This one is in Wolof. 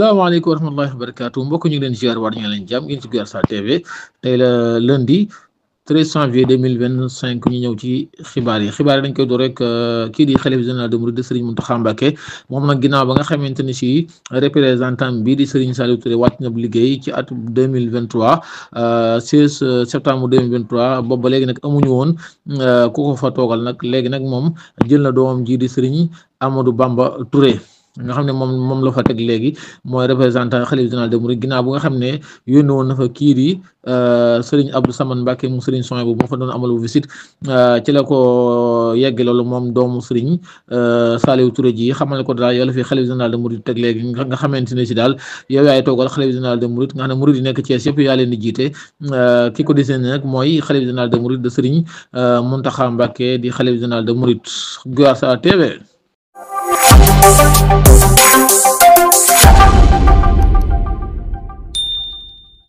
salaamaaleykum wa rahmatullahi wa barakaatu mbokk ñu ngi leen ziar war ñu leen jàmm ngeen ci Gueourssal TV tey la lundi 13 janvier 2025 ñu ñëw ci xibaar yi dañ koy door rek kii di xalifa général des mourides Serigne Mountakha Mbacké moom nag ginnaaw ba nga xamante ni si représentant bii di Serigne Saliou Touré wàcc na liggéey ci at 2023 16 septembre 2023 boobu ba léegi nag amuñu woon ku ko fa toogal nag léegi nag moom jël na doomam ji di Serigne Amadou Bamba Touré. nga xam ne moom la fa teg léegi mooy représentant xalifa général des mourides ginnaaw bu nga xam ne yónni woon na fa kii di Serigne Abdou Samane Mbacké mu Serigne Souhaïbou bu mu fa doon amal visite ci la ko yegg loolu moom doomu Serigne Saliou Touré ji xamal ne ko daal yow la fi xalifa général des mourides teg léegi nga xamante ne si daal yow yaay toogal xalifa général des mourides nga xam ne mourides yi nekk Thiès yëpp yaa leen di jiite ki ko désigné nag mooy xalifa général des mourides de Serigne Mountakha Mbacké di xalifa général des mourides Gueourssal TV